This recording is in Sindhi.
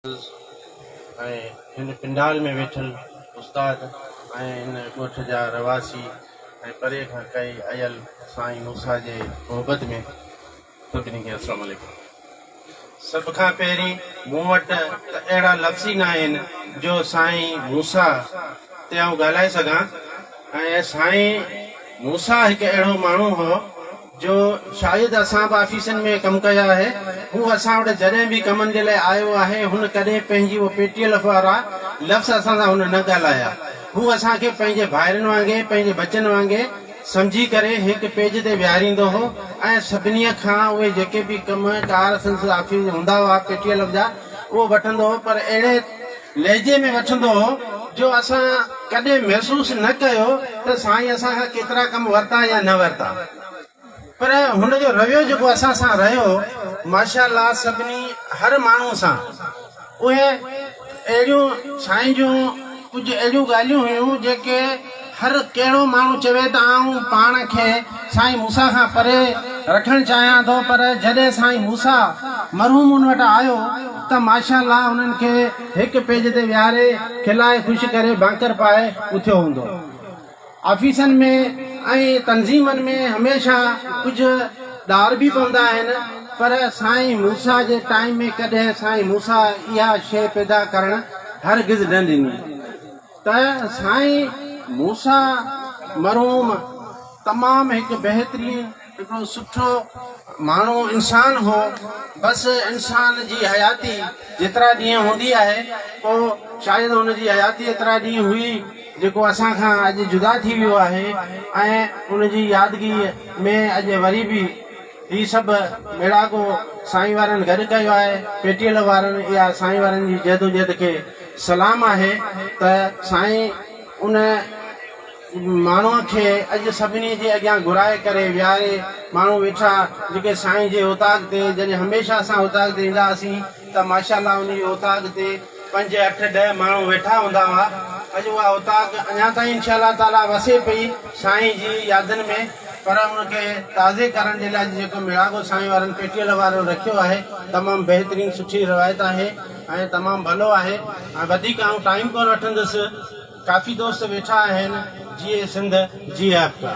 ۽ هن پنڊال ۾ ويٺل استاد ۽ هن ڳوٺ جا رهواسي ۽ پري کان ڪهي آيل سائين موسيٰ جي محبت ۾ سڀني کي السلام عليڪم. سڀ کان پهرين مون وٽ ته اهڙا لفظ ئي ناهن جو سائين موسيٰ تي آئون ڳالهائي سگهان ۽ سائين موسيٰ هڪ اهڙو ماڻهو هو جو شايد اسان به آفيسن ۾ ڪم ڪيو آهي، هو اسان وٽ جڏهن به ڪمن جي لاء آيو آهي، هن ڪڏهن پنهنجي اهو پيٽيل وارا لفظ اسان سان هن نه ڳالهايا. هو اسان کي پنهنجي ڀائرن وانگي، پنهنجي ٻچن وانگي سمجهي ڪري هڪ پيج تي ويهاريندو هو ۽ سڀني کان اهي جيڪي به ڪم ڪار سندس آفيس ۾ هوندا هئا پيٽيل جا، اهو وٺندو هو پر اهڙي لهجي ۾ وٺندو هو جو اسان ڪڏهن محسوس نه ڪيو ته سائين اسان کان ڪيترا ڪم ورتا يا نه ورتا پر هن جو رويو جيڪو اسان سان رهيو ماشاء الله سڀني هر ماڻهو سان اهي اهڙيون سائين جون ڪجهه اهڙيون ڳالهيون هيون جيڪي هر ڪهڙو ماڻهو چوي ته آئون پاڻ کي سائين موسيٰ کان پري رکڻ چاهيان ٿو پر جڏهن سائين موسيٰ مرحوم ان وٽ آيو ته ماشاء الله انهن کي هڪ پيج تي ويهاري کلائي خوش ڪري ڀاڪر پائي اٿيو هوندو. آفيسن ۾ ۽ تنظيمن ۾ هميشه ڪجهه ڏار به پوندا آهن پر سائين موسيٰ جي ٽائيم ۾ ڪڏهن سائين موسيٰ اها شيء پيدا ڪرڻ هرگز نه ڏني. ته سائين موسيٰ مرحوم تمام هڪ بهترين هڪڙو سٺو ماڻهو انسان هو بس انسان جي حياتي جيترا ڏينهن هوندي آهي پوء شايد هن جي حياتي ايترا ڏينهن هئي جيڪو اسان کان اڄ جدا ٿي ويو آهي ۽ ان جي يادگي ۾ اڄ وري به هي سڀ ميڙاڪو سائين وارن گڏ ڪيو آهي پي ٽي ايل وارن اها سائين وارن جي جهدوجهد کي سلام آهي ته سائين ان ماڻهو کي اڄ سڀني جي اڳيان گهرائي ڪري ويهاري ماڻهو ويٺا جيڪي سائين جي اوطاق تي جڏهن هميشه اسان اوطاق تي ايندا هئاسين ته ماشاء الله ان جي اوطاق تي پنج اٺ ڏهه ماڻهو ويٺا هوندا هئا اڄ اها اوطاق اڃا تائين انشاء الله تعالي وسي پئي سائين جي يادن ۾ پر ان کي تازي ڪرڻ جي لاء جيڪو ميڙاڪو سائين وارن پيٽيل وارن رکيو آهي تمام بهترين سٺي روايت آهي ۽ تمام ڀلو آهي ۽ وڌيڪ آئون ٽائيم ڪونه وٺندس ڪافي دوست ويٺا آهن جيئي سنڌ جيئي آپڪا.